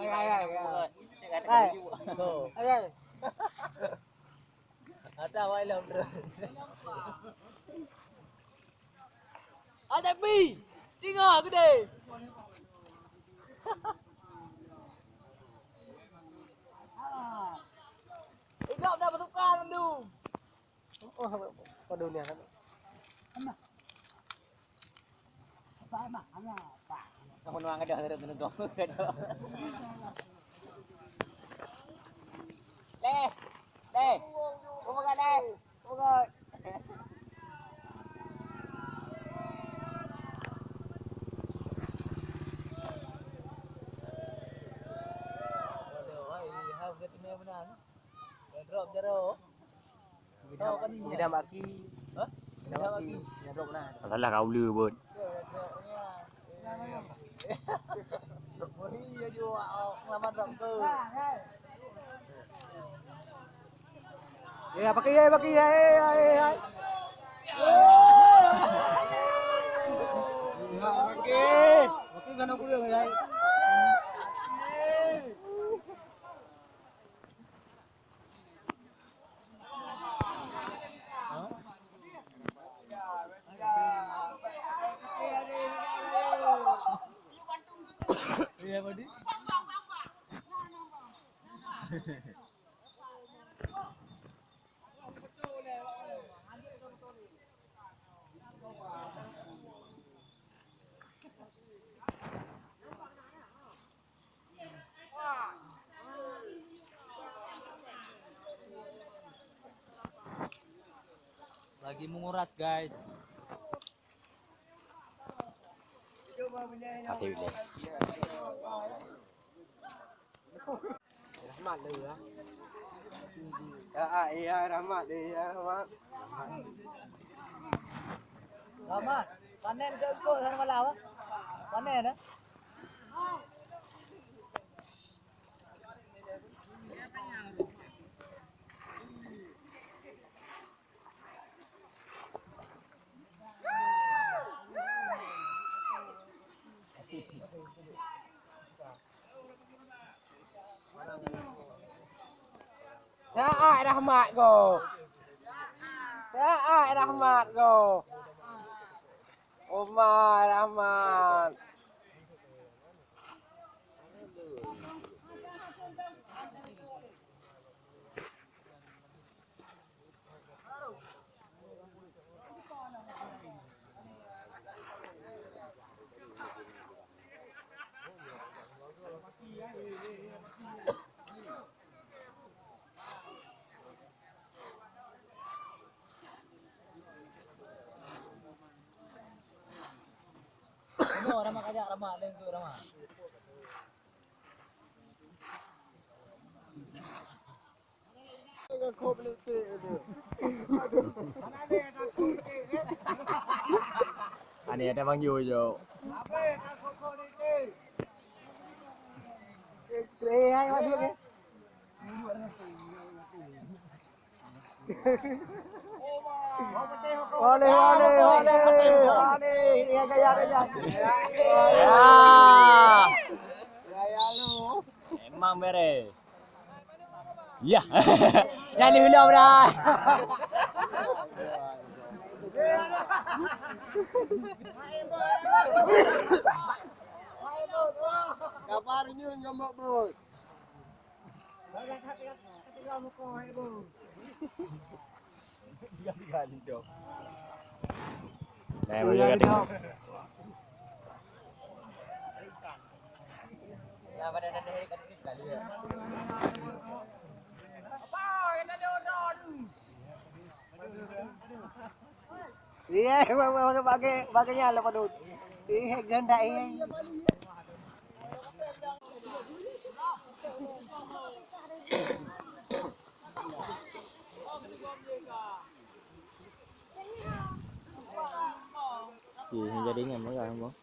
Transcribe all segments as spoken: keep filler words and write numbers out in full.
Hai, hai, hai. Hai. Hai, hai. Ada awak ilong terus. Ada pi. Tinggal gede. Ingat dah pasukan mandum. Oh, apa dunia kan? Apa, apa? Apa? Aku nuang ada, ada, ada, ada. Leh, leh, buka leh, buka. Waduh, wah, ini harus dia tengah benar. Drop jaro. Ngidam, ngidam aki. Hah? Ngidam aki. Ya, drop nah. Salah kau le buet. Ya, pakai ya, pakai ya. Eh, eh, eh, eh. Ya, pakai. Pakai kan aku dia, ya. Lagi menguras, guys. Hati-hati. Rahmat deh ya. Ya, ah, iya, Rahmat deh ya, Rahmat. Rahmat, panen ke engkau hari malam, ah? Panen, eh? Saat Rahmat go. Saat Rahmat go. Umar Rahmat. Ini orang mak ajak, Rama, lain tu, Rama. Ani ada Bang Jojo. Oleh, oleh, oleh, oleh. Ya, ya, ya, ya. Ya. Memang beres. Yah. Nyang leuh-leuh dah. Kabar nyun ngon Mak Bos. Nah, boleh kata. Iya, bagi, bagi, bagi nyala padut. Iya, ganda iya. Ye, hana jadi nyan, marah, Bang.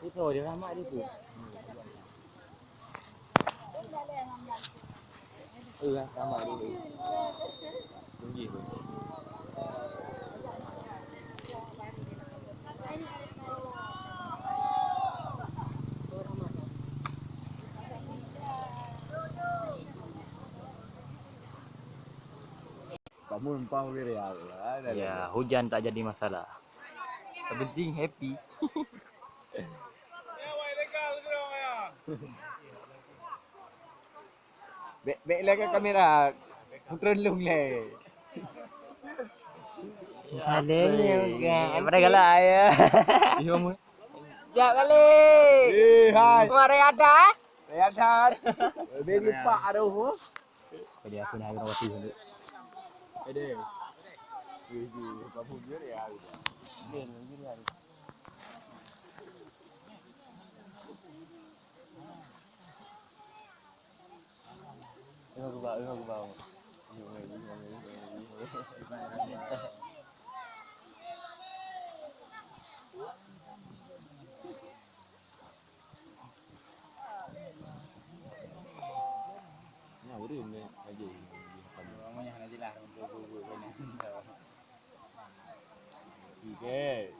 Itu dia, Rahmat dia tu. Eh, Rahmat dia tu. Tinggi tu. Bangun pang wirai lah. Ya, hujan tak jadi masalah. Yang penting happy. Bèk, bèk lé ke kamera. Putron lung lé. Kaleng juga. Pada galak ya. Iya, mu. Jak kali. Eh, hai. Mari ada. Ada. Dia lupa ada. Jadi aku nak kena waktu dulu. Ada. Iya, iya. Kamu dia ya. Dia, dia, dia. Oke.